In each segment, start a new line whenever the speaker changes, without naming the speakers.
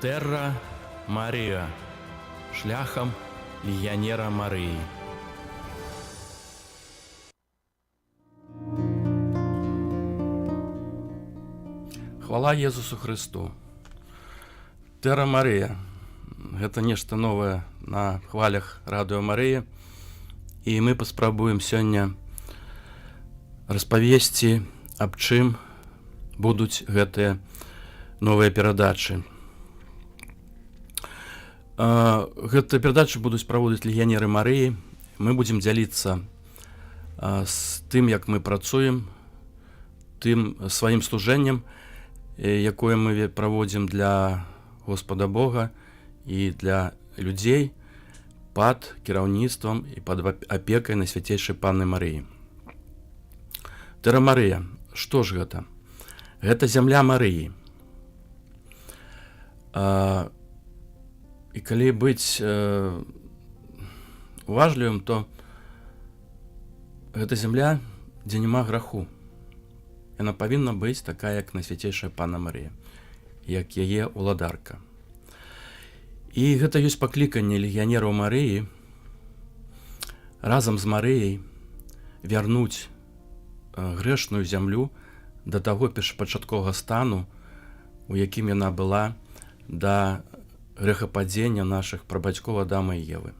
Терра Марія. Шляхам легіянера Марыі. Хвала Езусу Христу. Терра Марыя. Гэта нешта новае на хвалях Радыё Марыі. І мы паспрабуем сёння распавесці, аб чым будуць гэтыя новыя перадачы. Гэтыя перадачы будуць праводзіць легіянеры Марыі. Мы будзем дзяліцца з тым, як мы працуем, тым сваім служэннем, якое мы праводзім для Господа Бога і для людзей пад кіраўніцтвам і пад апекай Найсвяцейшай Панны Марыі. Тэра Марыя, што ж гэта? Гэта зямля Марыі. І калі быць уважлівым, то гэта зямля, дзе няма граху. Яна павінна быць такая, як Найсвяцейшая Панна Марыя, як яе уладарка. І гэта ёсць пакліканне легіянераў Марыі разам з Марыяй вярнуць грэшную зямлю да таго першапачатковага стану, у якім яна была да грэхападзення нашых прабацькоў Адама і Евы.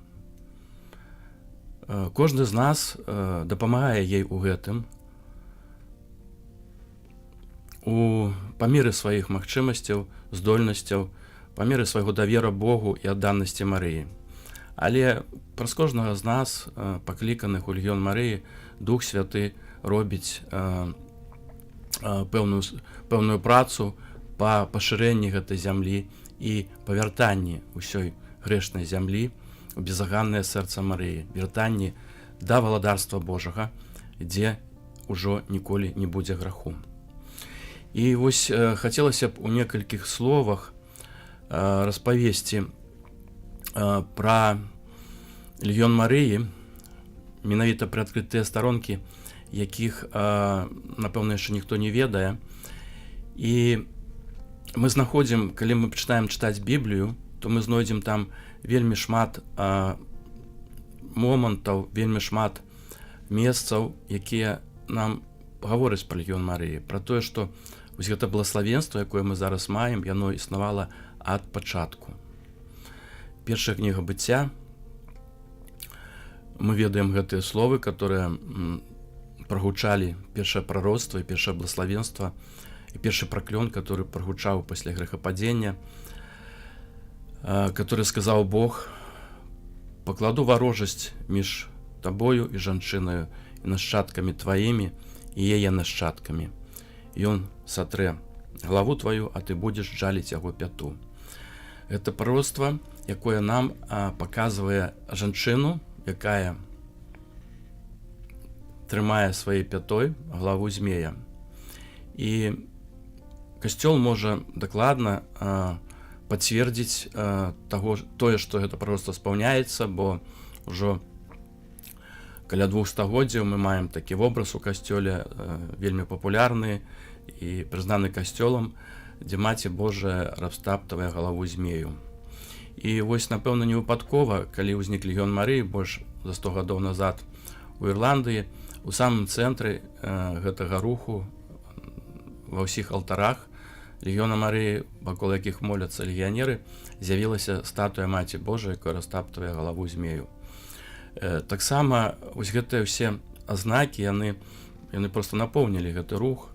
Кожны з нас дапамагае ей у гэтым у памеры сваіх магчымасцяў, здольнасцяў, па меры свайго давера Богу і адданасці Марыі. Але праз кожнага з нас, пакліканых у легіён Марыі, Дух Святы робіць пэўную працу па пашырэнні гэтай зямлі і павяртанні ўсёй грэшнай зямлі у безаганнае сэрца Марыі, вяртанні да валадарства Божага, дзе ўжо ніколі не будзе граху. І вось хацелася б у некалькіх словах распавесці пра легіён Марыі, менавіта прыадкрыць тыя старонкі, якіх, напэўна, яшчэ ніхто не ведае. І мы знаходзім, калі мы пачынаем чытаць Біблію, то мы знойдзем там вельмі шмат момантаў, вельмі шмат месцаў, якія нам гавораць пра легіён Марыі, пра тое, што вось гэта благаславенства, якое мы зараз маем, яно існавала ад пачатку. Першая кніга Быцця, мы ведаем гэтыя словы, которые прагучалі, першае пророцтва і першае благаславенства і першы праклён, который прагучаў пасля грэхападзення, который сказаў Бог: «Пакладу варожасць між табою і жанчынаю і нашчадкамі тваімі і яе нашчадкамі. Ён сатрэ галаву тваю, а ты будзеш джаліць яго пяту». Это пророцтва, якое нам паказвае жанчыну, якая трымае сваёй пятой главу змея. І касцёл можа дакладна пацвердзіць таго тое, што гэта просто спаўняецца, бо ўжо каля 2 стагоддзяў мы маем такі вобраз у касцёле, вельмі папулярны і прызнаны касцёлам, дзе Маці Божая растаптавае галаву змею. І вось, напэўна, не выпадкова, калі ўзнік легіён Марыі больш за 100 гадоў назад у Ірландыі, у самым цэнтры гэтага руху ва ўсіх алтарах легіёна Марыі, вакол якіх моляцца легіянеры, з'явілася статуя Маці Божай, якая растаптвае галаву змею. Таксама вось гэтыя ўсе азнакі, яны просто напоўнілі гэты рух.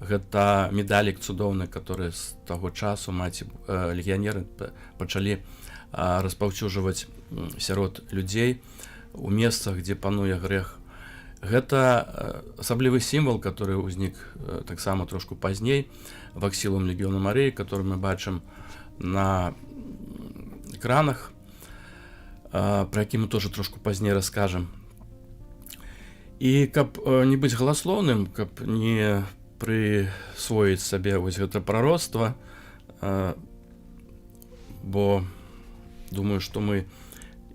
Гэта медалік цудоўны, который з таго часу маці легіянеры пачалі распаўсюджваць сярод людзей у месцах, дзе пануе грэх. Гэта асаблівы сімвал, который ўзнік таксама трошку пазней, ваксілум легіёна Марыі, который мы бачым на экранах, про які мы тоже трошку пазней раскажам. І каб не быць галаслоўным, каб не прысвоіць сабе вось гэта пророцтва, бо думаю, што мы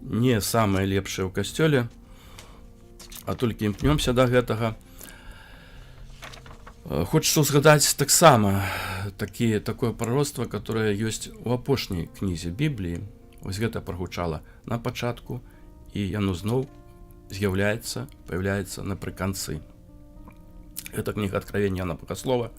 не самыя лепшыя ў касцёле, а толькі імкнёмся да гэтага. Хочется узгадаць таксама такое пророцтва, которое ёсць у апошняй кнізе Бібліі. Вось гэта прагучала на пачатку, і яно зноў з'яўляецца, появляецца напрыканцы. Это кніга Откровения Яна Богослова.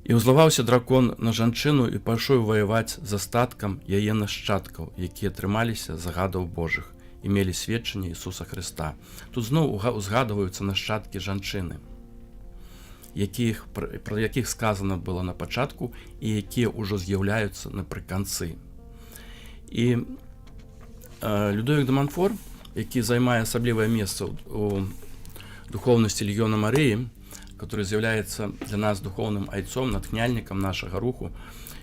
«І ўзлаваўся дракон на жанчыну і пайшоў ваяваць з астаткам яе нашчадкаў, якія трымаліся загадаў Божых і мелі сведчанне Ісуса Хрыста». Тут зноў узгадваюцца нашчадкі жанчыны, пра якіх сказано было на пачатку і якія ўжо з'яўляюцца напрыканцы. І Людовік де Манфор, які займае асаблівае месца у духоўнасці Легіёна Марыі, который з'яўляецца для нас духоўным айцом, натхняльнікам нашага руху,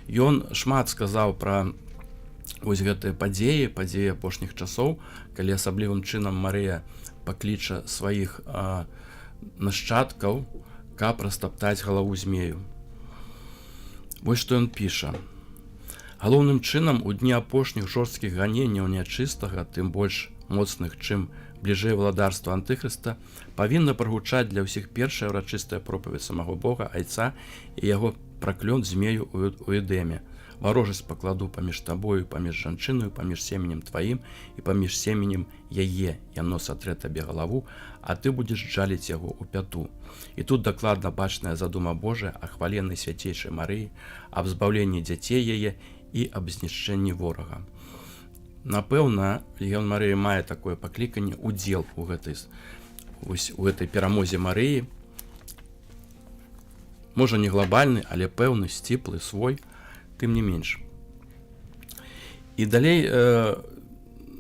ён шмат сказаў пра вось гэтыя падзеі апошніх часоў, калі асаблівым чынам Марыя пакліча сваіх нашчадкаў, каб растаптаць галаву змею. Вось што ён піша: «Галоўным чынам у дні апошніх жорсткіх ганенняў нячыстага, тым больш моцных, чым бліжэй валадарства антыхрыста, павінна прагучаць для ўсіх першая ўрачыстая пропаведь самого Бога Айца і яго праклён змею у Эдэме: „Варожасць пакладу паміж табою, паміж жанчынаю, паміж семенем тваім і паміж семенем яе, яно сатрэ табе галаву, а ты будзеш джаліць яго ў пяту». І тут дакладна бачная задума Божая о хвале Найсвяцейшай Марыі, аб збаўленні дзяцей яе і аб знішчэнні ворага». Напэўна, Легіон Марыі мае такое пакліканне, удзел у гэтай вось, у гэтай перамозе Марыі. Можа, не глобальны, але пэўны, сціплы свой, тым не менш. І далей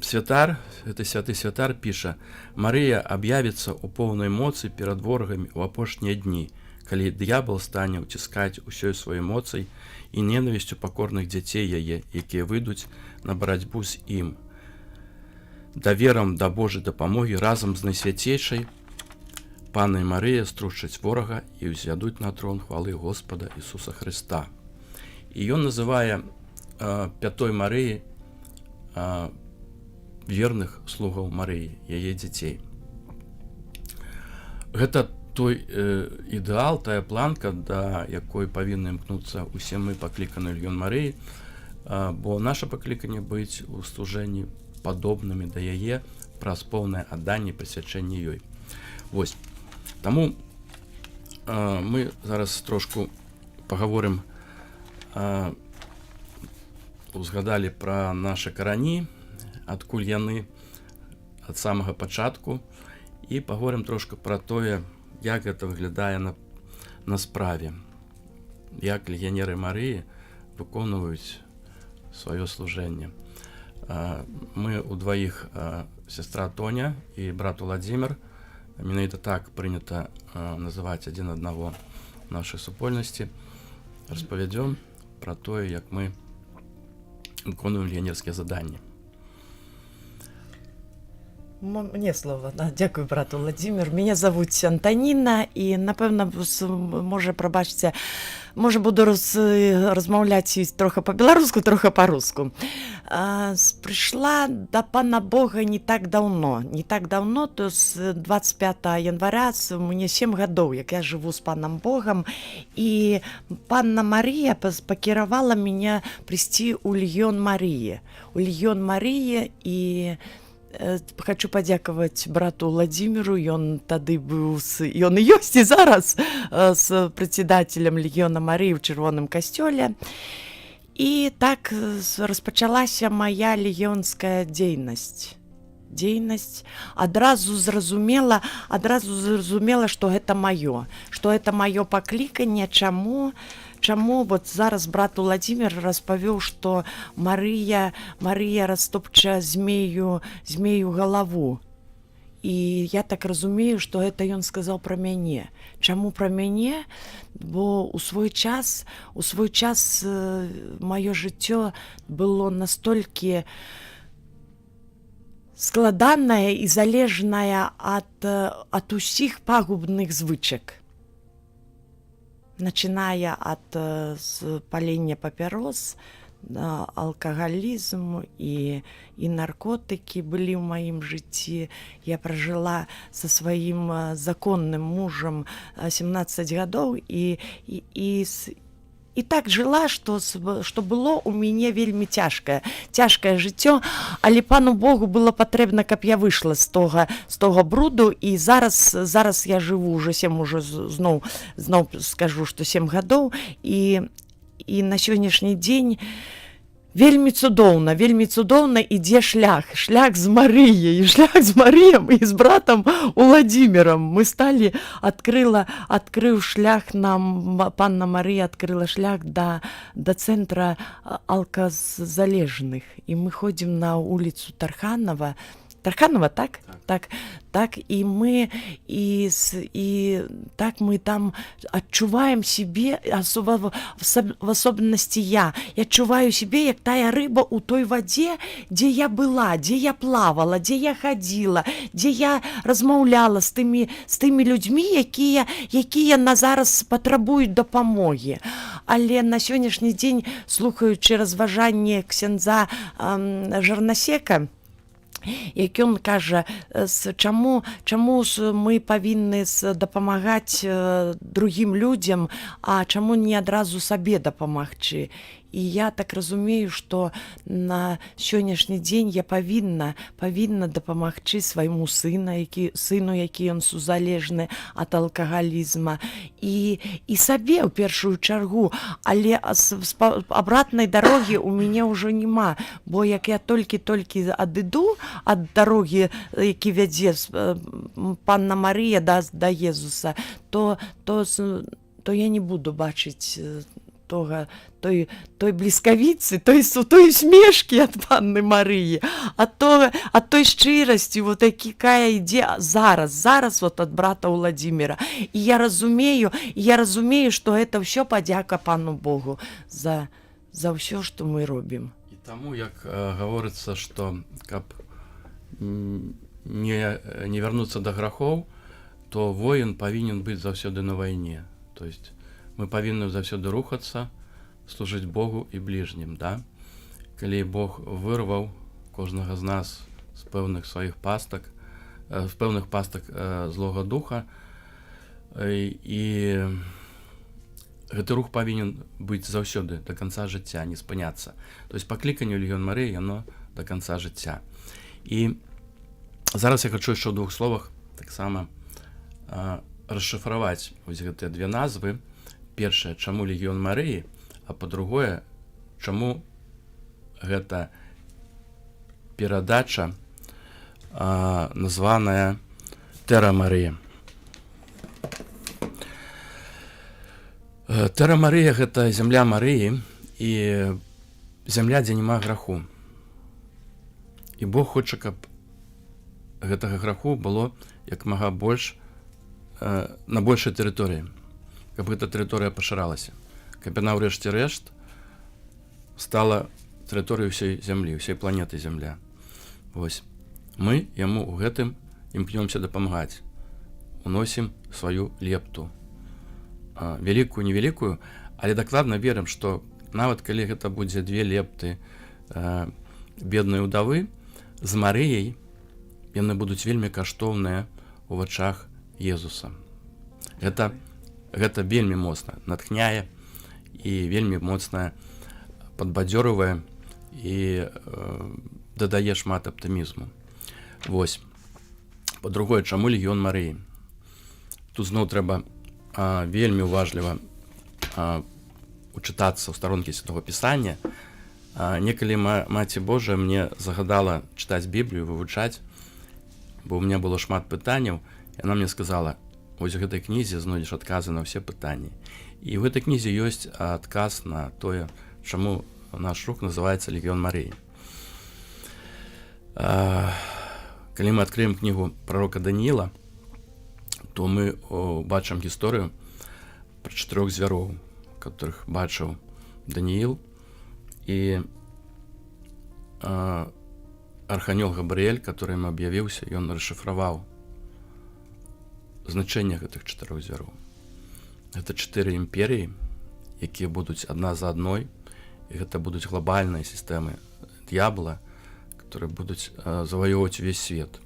святар, это святы святар піша: «Марыя аб'явіцца ў поўнай моцы перад ворагамі ў апошнія дні, калі д'ябал стане ўціскаць усёй сваёй моцай і ненавісцю пакорных дзяцей яе, якія выйдуць на барацьбу з ім даверам да Божай дапамогі разам з Найсвяцейшай Паннай Марыя струшчаць ворага і ўзвядуць на трон хвалы Господа Ісуса Хрыста». І ён называе пятой Марыі верных слугаў Марыі, яе дзяцей. Гэта той ідэал, тая планка, да якой павінны імкнуцца усе мы, пакліканы Легіён Марыі, бо наша пакліканне — быць у служэнні падобнымі да яе праз поўнае адданне, прысвячэнне ёй. Вось. Таму мы зараз трошку паговорым, узгадалі пра нашы карані, адкуль яны ад самага пачатку, і паговорым трошку пра тое, як гэта выглядае на справе, як легіянеры Марыі выконваюць сваё служэнне. Мы удваіх, сестра Тоня і брат Владимир, менавіта так прынята называць адзін аднаго нашай супольнасці, распавядзём пра тое, як мы выконваем легіянерскія заданні.
Мне слово. Да. Дзякую, брат Владимир. Меня зовут Антоніна, і, напэўна, можа, прабачце, можа, буду размаўляць і трохі па-беларуску, трохі па-руску. Прыйшла да Пана Бога не так давно. Не так давно, то з 25 января, мне 7 гадоў, як я жыву з Панам Богам, і Панна Марія пакіравала мяне прыйсці ў Легіён Марыі. У Легіён Марыі, і хочу падзякаваць брату Владимиру, ён тады быў ён і ёсць і зараз з председателем Легіёна Марыі ў Чырвоным касцёле. І так распачалася моя легіонская дзейнасць. Дзейнасць адразу зразумела, што гэта маё, што это маё пакліканне. Чаму? Вот зараз брат Владимир распавёў, што Марыя растопча змею галаву. І я так разумею, што гэта ён сказаў пра мяне. Чаму пра мяне? Бо у свой час маё жыццё было настолькі складаная і залежная ад усіх пагубных звычак, начиная ад палення папярос Алкагалізм і наркотыкі былі ў маім жыцці. Я пражыла са сваім законным мужам 17 гадоў і так жыла, што было у мяне вельмі цяжкае жыццё, але пану Богу было патрэбна, каб я выйшла з тога бруду. І зараз я жыву уже сем, уже зноў скажу, што 7 гадоў, і на сённяшні дзень вельмі цудоўна, вельмі цудоўна ідзе шлях з Марыяй, шлях з Марыем і з братам Уладзімірам. Мы сталі, адкрыў шлях нам панна Марыя, адкрыла шлях да цэнтра алказалежных, і мы ходзім на улицу Тарханова. Тарханова, так? Так, і мы і так мы там адчуваем себе, особо в особенности я адчуваю себе, як тая рыба ў той вадзе, дзе я была, дзе я плавала, дзе я хадзіла, дзе я размаўляла з тымі людзьмі, якія на зараз патрабуюць дапамогі. Але на сённяшні дзень, слухаючы разважанне ксяндза Жарнасека, як ён кажа, чаму ж мы павінны дапамагаць другім людзям, а чаму не адразу сабе дапамагчы? І я так разумею, што на сённяшні дзень я павінна дапамагчы свайму сыну, які ён сузалежны ад алкагалізма, і сабе ў першую чаргу. Але обратной дарогі у мяне ўжо няма, бо як я толькі-толькі адыду ад дарогі, які вядзе панна Марыя да Езуса, то я не буду бачыць тога той бліскавіцы, той усмешкі ад панны Марыі, ад той шчырасці, вот якая ідзе зараз вот ад брата Уладзіміра. І я разумею, што это ўсё падзяка пану Богу за ўсё, што мы робім.
І таму, як гаворыцца, што каб не вярнуцца да грахоў, то воін павінен быць заўсёды на вайне. То есть мы павінны заўсёды рухацца, служыць Богу і бліжнім, да? Калі Бог вырваў кожнага з нас з пэўных сваіх пастак, з пэўных пастак злога духа, і гэты рух павінен быць заўсёды, до конца жыцця, не спыняцца. То есть пакліканне Легіён Марыі, яно до конца жыцця. І зараз я хочу яшчэ ў двух словах таксама расшыфраваць вось гэтыя две назвы. Першае, чаму Легіён Марыі, а па-другое, чаму гэта перадача названая Тэра Марыя. Тэра Марыя — гэта зямля Марыі і зямля, дзе няма граху. І Бог хоча, каб гэтага граху было як мага больш на большай тэрыторыі, каб гэта тэрыторыя пашыралася, каб яна ўрэшце рэшт стала тэрыторыяй ўсёй зямлі, ўсёй планеты Зямля. Вось мы яму ў гэтым імкнёмся дапамагаць, уносім сваю лепту, вялікую, невялікую, але дакладна верым, што нават калі гэта будзе две лепты беднай удавы з Марыяй, яны будуць вельмі каштоўныя у вачах Езуса. Гэта вельмі моцна натхняе і вельмі моцна падбадзёрвае і дадае шмат аптымізму. Вось. Па-другое, чаму Легіён Марыі? Тут зноў трэба вельмі уважліва учытацца ў старонкі Святого Пісання. Некалі Маці Божая мне загадала чытаць Біблію, вывучаць, бо у меня было шмат пытанняў. Яна мне сказала: «Вось у гэтай кнізе знойдзеш адказы на ўсе пытанні». І ў гэтай кнізе ёсць адказ на тое, чаму наш рух называется Легіён Марыі. Калі мы адкрыем кнігу пророка Даніила, то мы бачым гісторыю пра чатырох звяроў, которых бачыў Даніил, і арханёл Габрыэль, который ім аб'явіўся, ён расшыфраваў значэнне гэтых чатырох звяроў. Это чатыры імперіі, якія будуць адна за адной І гэта будуць глобальныя сістэмы д'ябла, которые будуць заваёўваць увесь свет.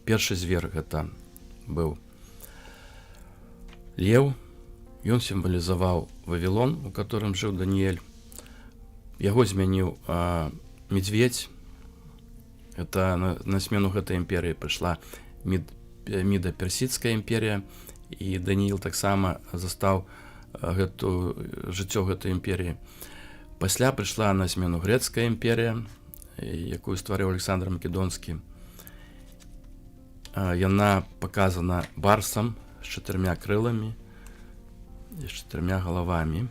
Першы звер — гэта быў леў. Ён сімвалізаваў Вавилон, у которым жыў Даніэль. Яго змяніў медведь. Это на смену гэтай імперыі прыйшла Міда-Персідская імперія, і Даніил таксама застаў гэту жыццё гэтай імперіі. Пасля прыйшла на змену Грэцкая імперія, якую стварыў Александр Македонскі. Яна паказана барсам з чатырмя крыламі і з чатырмя галавамі.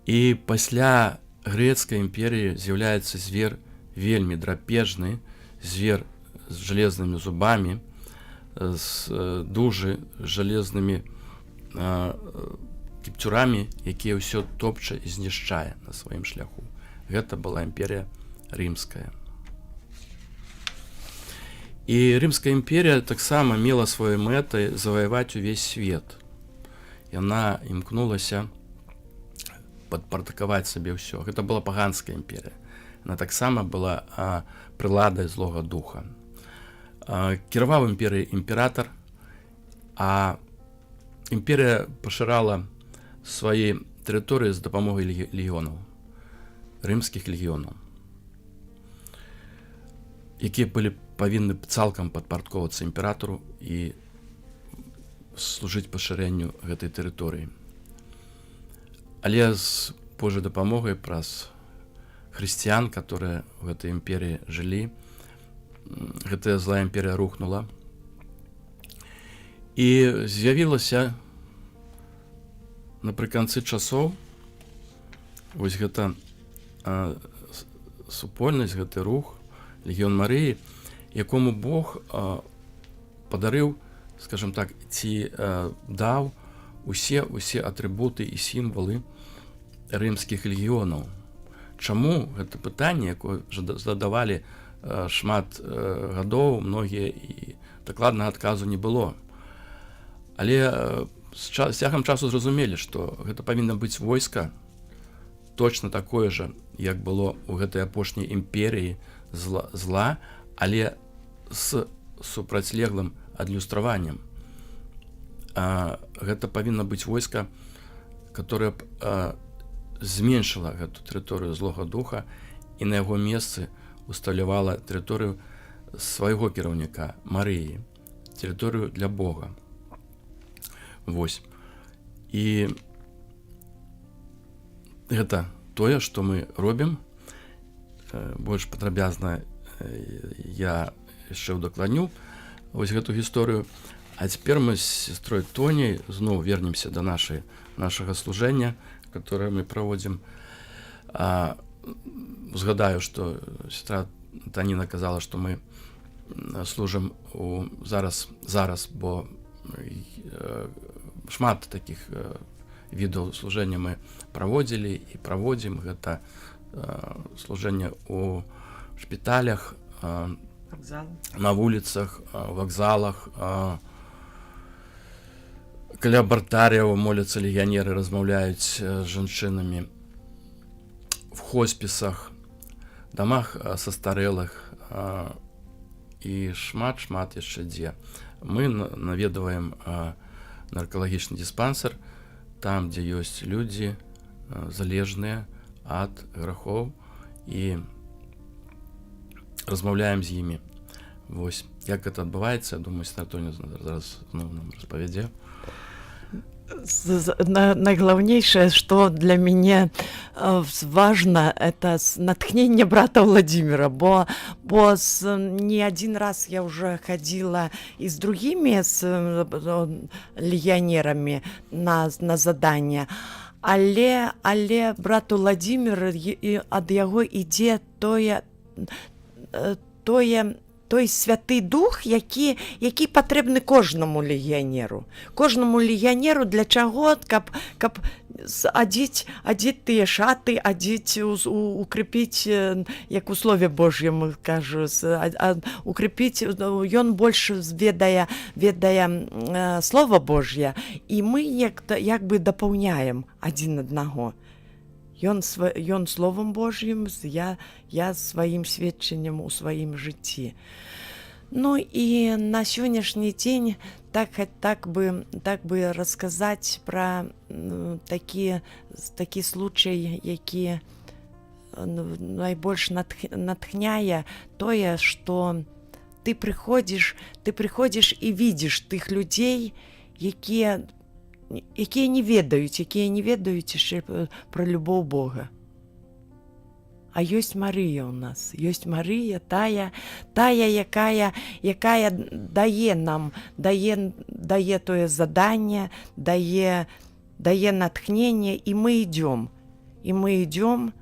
І пасля Грэцкай імперіі з'яўляецца звер вельмі драпежны, звер з жалезнымі зубамі, з дужы жалезнымі кіпцюрамі, якія ўсё топча і знішчае на сваім шляху. Гэта была Імперія Рымская. І Рымская імперія таксама мела сваёй мэтай заваяваць увесь свет. Яна імкнулася падпарадкаваць сабе ўсё. Гэта была паганская імперія. Она таксама была прыладай злога духа. Кіраваў імперыяй імператар, а імперія пашырала свае тэрыторыі з дапамогай легіёнаў, рымскіх легіёнаў, якія былі павінны цалкам падпарадковацца імператору і служыць пашырэнню гэтай тэрыторыі. Але з Божай дапамогай, праз хрысціян, которые в гэтай імперіі жылі, гэтая злая імперія рухнула. І з'явілася напрыканцы часоў вось гэта супольнасць, гэты рух Легіон Марыі, якому Бог падарыў, скажем так, ці даў усе атрыбуты і сімвалы рымскіх легіёнаў. Чаму? Гэта пытанне, якое задавалі шмат гадоў многія, і дакладнага адказу не было. Але з цягам часу зразумелі, што гэта павінна быць войска точно такое же, як было ў гэтай апошняй імперіі зла, але з супрацьлеглым адлюстраваннем. Гэта павінна быць войска, которое б зменшыла гэту тэрыторыю злога духа і на яго месцы усталявала тэрыторыю свайго кіраўніка Марыі, тэрыторыю для Бога. Вось. І гэта тое, што мы робім. Больш падрабязна я яшчэ ўдакладню вось гэту гісторыю. А цяпер мы з сестрой Тоняй зноў вернемся до нашага служэння, которое мы праводзім. Згадаю, што сестра Таніна казала, што мы служым у зараз, бо шмат такіх відаў служэння мы праводзілі і праводзім. Гэта служэнне у шпіталях,
Вокзал.
на вуліцах, вакзалах, каля абартарыяў моляцца легіянеры, размаўляюць з жанчынамі, в хоспісах, дамах састарэлых і шмат шмат яшчэ дзе. Мы наведваем наркалагічны дыспансер, там, дзе ёсць людзі, залежныя ад грахоў, і размаўляем з імі. Вось як гэта адбываецца, я думаю, сестра Тоня зараз зноў нам распавядзе.
Найглаўнейшае, што для мяне важна, это натхненне брата Владимира, бо не один раз я уже ходила и с другими легионерами на задание, але брат Владимир, і ад яго ідзе тое той Святы Дух, які патрэбны кожнаму легіянеру. Кожнаму легіянеру для чаго? Каб адзець тыя шаты, адзець, укрепіць, як у Слове Божьем кажу, укрепіць, ну, ён больш ведае Слово Божье, і мы як бы дапаўняем адзін аднаго. Ён Словом Божьим, я сваім сведчаннем у сваім жыцці. Ну і на сённяшні дзень так бы расказаць пра такі случай, які ну, найбольш натхняе тое, што ты прыходзіш і видишь тых людзей, якія не ведаюць яшчэ пра любоў Бога. А ёсць Марыя ў нас, ёсць Марыя, тая, якая дае нам, дае тое заданне, дае натхненне, і мы ідём. І мы ідём,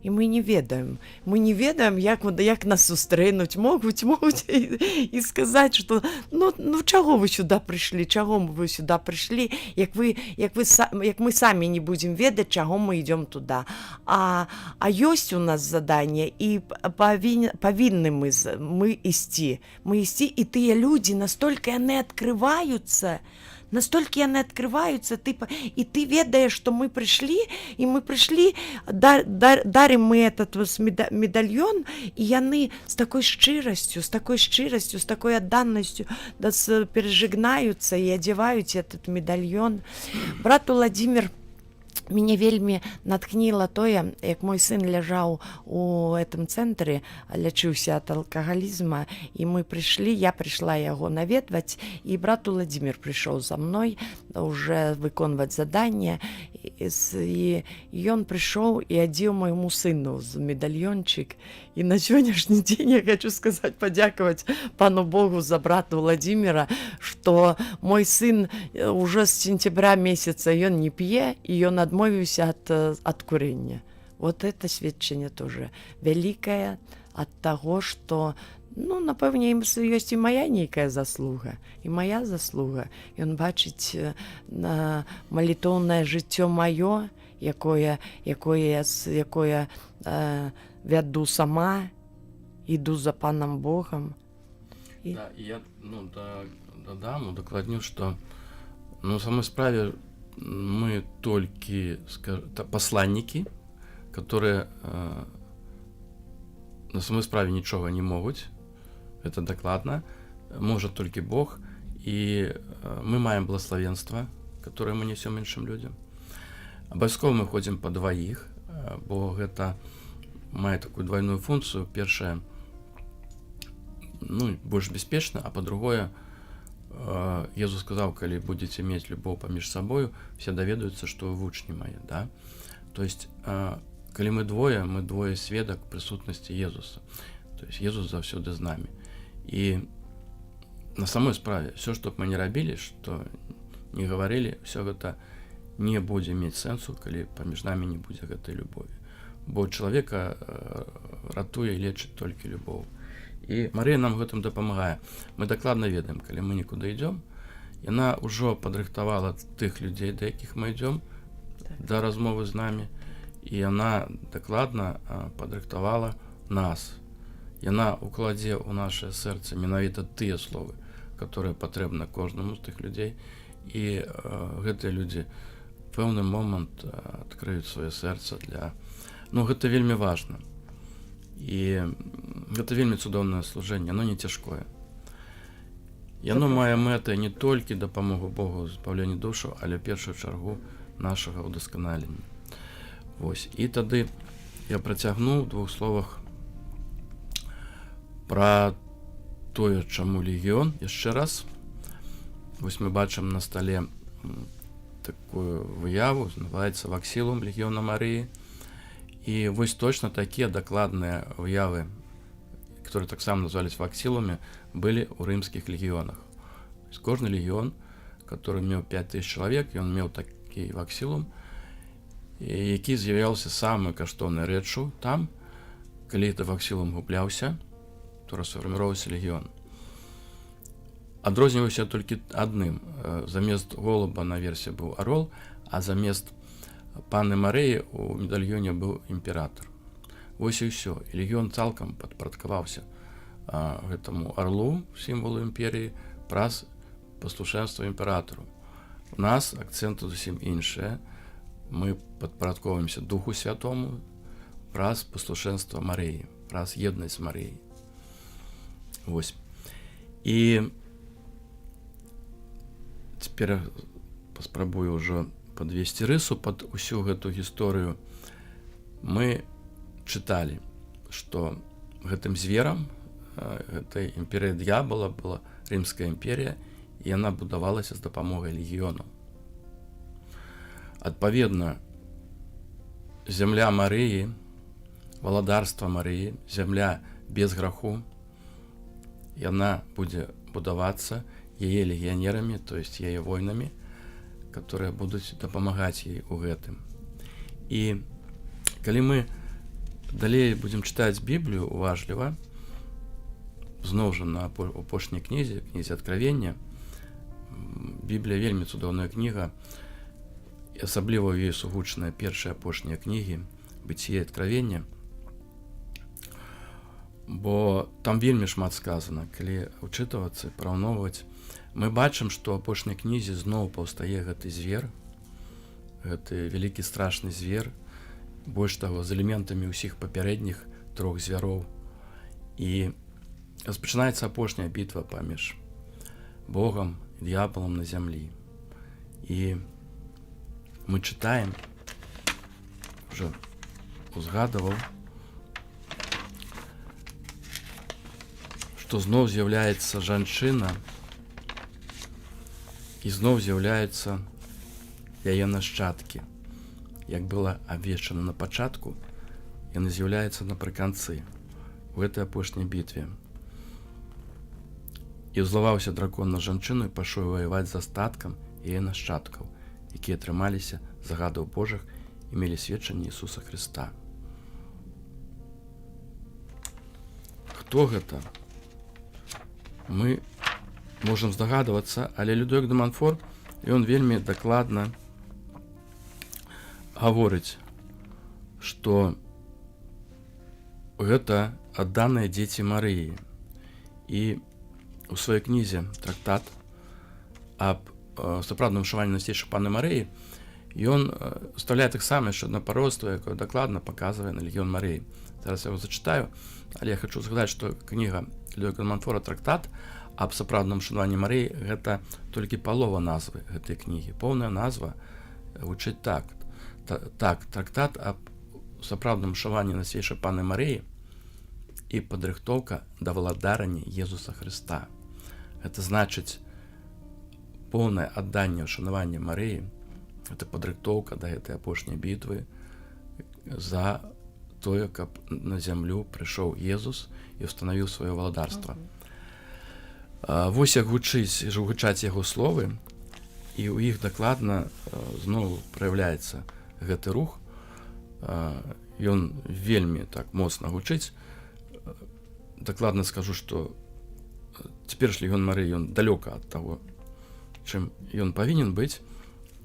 і мы не ведаем. Мы не ведаем, як нас сустрэнуць, могуць і сказаць, што ну чаго вы сюда прыйшлі, чаго вы сюда прыйшлі, як мы самі не будзем ведаць, чаго мы ідём туда. А ёсць у нас заданне, і павінны мы ісці. Мы ісці, і тыя людзі, настолько яны открываюцца, настолько яны открываюцца, і ты ведаеш, што мы прыйшлі, і мы прыйшлі, дарым мы этот вось медальён, і яны з такой шчырасцю, з такой адданасцю перажыгнаюцца і адзяваюць этот медальён. Брат Владимир, мяне вельмі натхніла тое, як мой сын ляжаў у этом цэнтры, лячыўся ад алкагалізма, і мы прыйшлі, я прыйшла яго наведваць, і брат Владимир прыйшоў за мной уже выконваць заданне, і ён прыйшоў і адзеў майму сыну з медальёнчык. І на сённяшні дзень я хочу сказаць, падзякаваць пану Богу за брата Владимира, что мой сын уже з сентября месяца ён не п'е, і ён адмовіўся ад курэння. Вот это сведчанне тоже вялікае ад таго, что, ну, напэўне, ім ёсць і моя нейкая заслуга, і моя заслуга. Ён бачыць на малітоўнае жыццё маё, якое вяду сама, іду за панам Богам.
Да, і я, ну, дадам, удакладню, што, ну, на самой справе мы толькі пасланнікі, которые на самой справе нічога не могуць, это дакладна, можа толькі Бог, і мы маем благословенство, которое мы несем іншым людям. Абавязкова мы ходзім па дваіх, бо гэта мае такую двойную функцыю. Першае, ну, больш бяспечна, а па-другое, Езус сказаў: «Калі будзеце мець любоў паміж сабою, все даведаюцца, што вы вучні мае», да? То есть калі мы двое, мы двое сведак прысутнасці Езуса, то есть Езус заўсёды з намі. І на самой справе все, што б мы не рабілі, што не гаварылі, все гэта не будзе мець сэнсу, калі паміж намі не будзе гэтай любові, бо чалавека ратуе і лечыць толькі любоў, і Марыя нам гэтым дапамагае. Мы дакладна ведаем, калі мы некуды ідём, яна ўжо падрыхтавала тых людзей, да якіх мы ідём, да размовы з намі, і яна дакладна падрыхтавала нас, яна укладзе ў наше сэрца менавіта тыя словы, которые патрэбна кожнаму з тых людзей, і гэтыя людзі пэўны момант адкрыюць сваё сэрца для, ну, гэта вельмі важна, і гэта вельмі цудоўнае служэнне, оно не цяжкое. Яно мае мэтай не толькі дапамогу Богу, збаўленне душу, але ў першую чаргу нашага ўдасканалення. Вось, і тады я працягну ў двух словах пра тое, чаму легіён яшчэ раз. Вось мы бачым на стале такую выяву, называется ваксілум легіёна Марыі. І вось точно такія дакладныя выявы, которые таксама назывались ваксіламі, былі ў рымскіх легіёнах. То есть кожны легіён, который меў 5000 чалавек, ён меў такі ваксілум, які з'яўляўся самай каштоўнай рэччу там. Калі это ваксілум губляўся, который сфарміроваўся легіён. Адрозніваўся толькі адным: замест голуба на версе быў арол, а замест паны Марыі у медальёне быў імператор. Вось і ўсё. І легіён цалкам падпарадкаваўся гэтаму арлу, сімвалу імперіі, праз паслушэнства імператору. У нас акцэнт зусім іншыя: мы падпарадковаемся Духу Святому праз паслушэнства Марыі, праз еднасць Марыі. Вось. І цяпер паспрабую ўжо падвесці рысу пад усю гэту гісторыю. Мы чыталі, што гэтым зверам гэтай імперыя д'ябала была Рымская імперія, і яна будавалася з дапамогай легіёну. Адпаведна, зямля Марыі, валадарства Марыі, зямля без граху, яна будзе будавацца яе легіянерамі, то есть яе войнамі, которые будуць дапамагаць ей у гэтым. І калі мы далей будзем чытаць Біблію уважліва, зноў жа на апошняй кнізе, кнізе Откровення, Біблія вельмі цудоўная кніга, і асабліва ў ёй сугучныя першыя, апошнія кнігі, Быццё, Откровення, бо там вельмі шмат сказана. Калі учытвацца, параўноўваць, мы бачым, што апошняй кнізе зноў паўстае гэты звер, гэты вялікі страшны звер, больш таго, з элементамі ўсіх папярэдніх трох звяроў, і распачынаецца апошняя бітва паміж Богам і д'ябалам на зямлі. І мы чытаем, уже узгадываў, што зноў з'яўляецца жанчына і зноў з'яўляюцца яе нашчадкі. Як было абвешчана на пачатку, яны з'яўляюцца напрыканцы, у гэтай апошняй бітве. «І ўзлаваўся дракон на жанчыну і пашоў ваяваць з астаткам яе нашчадкаў, якія трымаліся загадаў Божых і мелі сведчанне Ісуса Хрыста». Хто гэта? Мы можам здагадвацца, але Людовік де Манфор, ён вельмі дакладна гаворыць, што гэта адданыя дзеці Марыі. І у сваёй кнізе «Трактат аб сапраўдным ушыванні Найсвяцейшай Паны Марыі» ён устаўляе таксама яшчэ одно пароства, якое дакладна паказвае на легіён Марыі. Зараз я его зачытаю, але я хочу згадаць, што кніга Людовіка Манфора «Трактат аб сапраўдным шанаванні Марыі» — гэта толькі палова назвы гэтай кнігі. Поўная назва гучыць так: «Трактат аб сапраўдным шанаванні Найсвяцейшай Паны Марыі і падрыхтоўка да валадарання Езуса Хрыста». Это значыць, поўнае адданне ўшанавання Марыі — это падрыхтоўка да гэтай апошняй бітвы за тое, каб на зямлю прыйшоў Езус і устанавіў сваё валадарства. Вось як гучаць яго словы, і ў іх дакладна зноў праяўляецца гэты рух. Ён вельмі так моцна гучыць. Дакладна скажу, што цяпер легіён Марыі, ён далёка ад таго, чым ён павінен быць,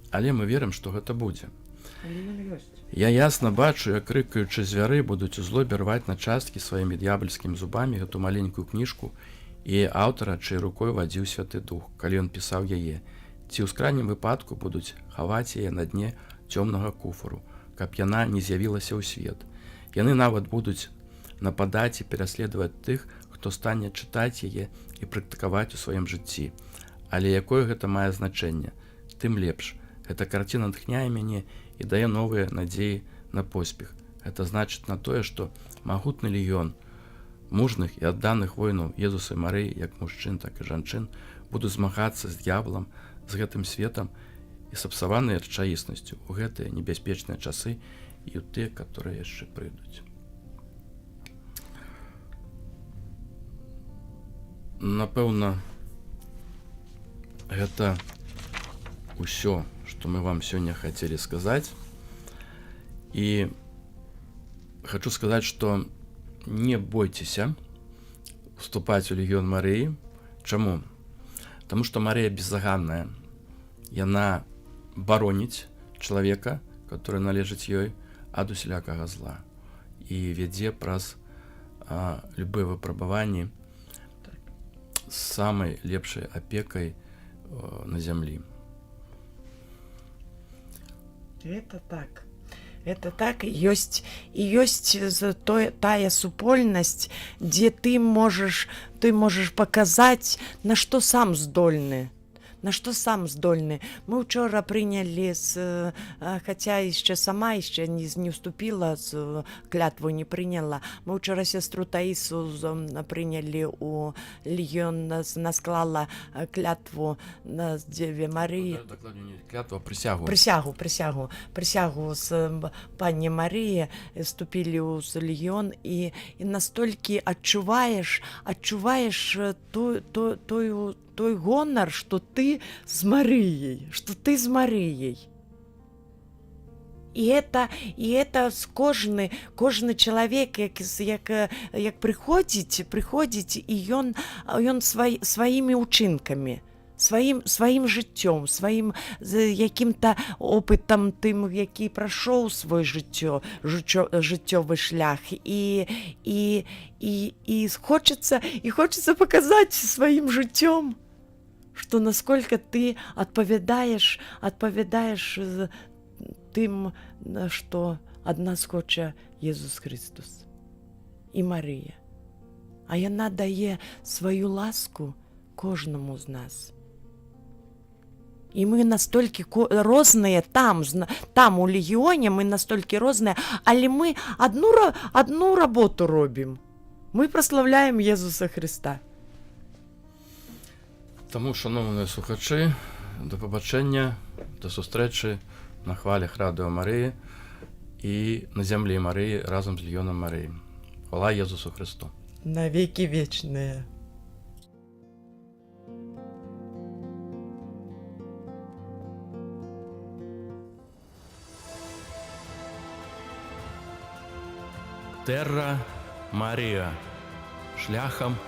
але мы верым, што гэта будзе. «Я ясна бачу, як рыкаючы звяры будуць у злобе рваць на часткі сваімі д'ябальскімі зубамі гэту маленькую кніжку і аўтара, чый рукой вадзіў Святы Дух, калі ён пісаў яе, ці ў крайнім выпадку будуць хаваць яе на дне цёмнага куфару, каб яна не з'явілася ў свет. Яны нават будуць нападаць і пераследаваць тых, хто стане чытаць яе і практыкаваць у сваім жыцці. Але якое гэта мае значэнне? Тым лепш. Гэта карціна натхняе мяне і дае новыя надзеі на поспех. Гэта значыць на тое, што магутны легіён мужных і адданых воінаў Езуса і Марыі, як мужчын, так і жанчын, будуць змагацца з д'яблам, з гэтым светам і сапсаванай рэчаіснасцю у гэтыя небяспечныя часы і ў тыя, которые яшчэ прыйдуць». Напэўна, гэта ўсё, што мы вам сёння хацелі сказаць. І хочу сказаць, што не бойцеся. уступаць у Легіён Марыі. Чаму? Таму што Марыя беззаганная. Яна бароніць чалавека, который належыць ёй, ад усялякага зла і вядзе праз любыя выпрабаванні з самай лепшай апекай на зямлі.
Это так. Это так, ёсць і ёсць той, тая супольнасць, дзе ты можаш паказаць, на што сам здольны. На што сам здольны. Мы учора прынялі з, хаця яшчэ сама яшчэ не ўступіла, з клятву не прыняла. Мы учора сестру Таісу прынялі у легіон, насклала клятву на Дзеве Марыі.
Ну, дакладней, не клятву, а прысягу.
Прысягу з пані Марыі, вступілі ў легіон, і настолькі адчуваеш той гонар, што ты з Марыяй, што ты з Марыяй. І это кожны чалавек, як прыходзіць, і ён сваімі учынкамі, сваім жыццём, сваім якім-то опытам тым, які прайшоў свой жыццёвы шлях, і хочацца паказаць сваім жыццём, што насколько ты адпавядаеш тым, на што ад нас хоча Езус Христус і Марыя. А яна дае сваю ласку кожнаму з нас. І мы настолькі розныя там у легіоне, мы настолькі розныя, але мы одну работу робім. Мы праслаўляем Езуса Христа.
Таму, шаноўныя слухачы, да пабачэння, да сустрэчы на хвалях Радыё Марыі і на зямлі Марыі разам з Легіёнам Марыі. Хвала Езусу Христу.
На векі вечныя.
Терра Марія. Шляхам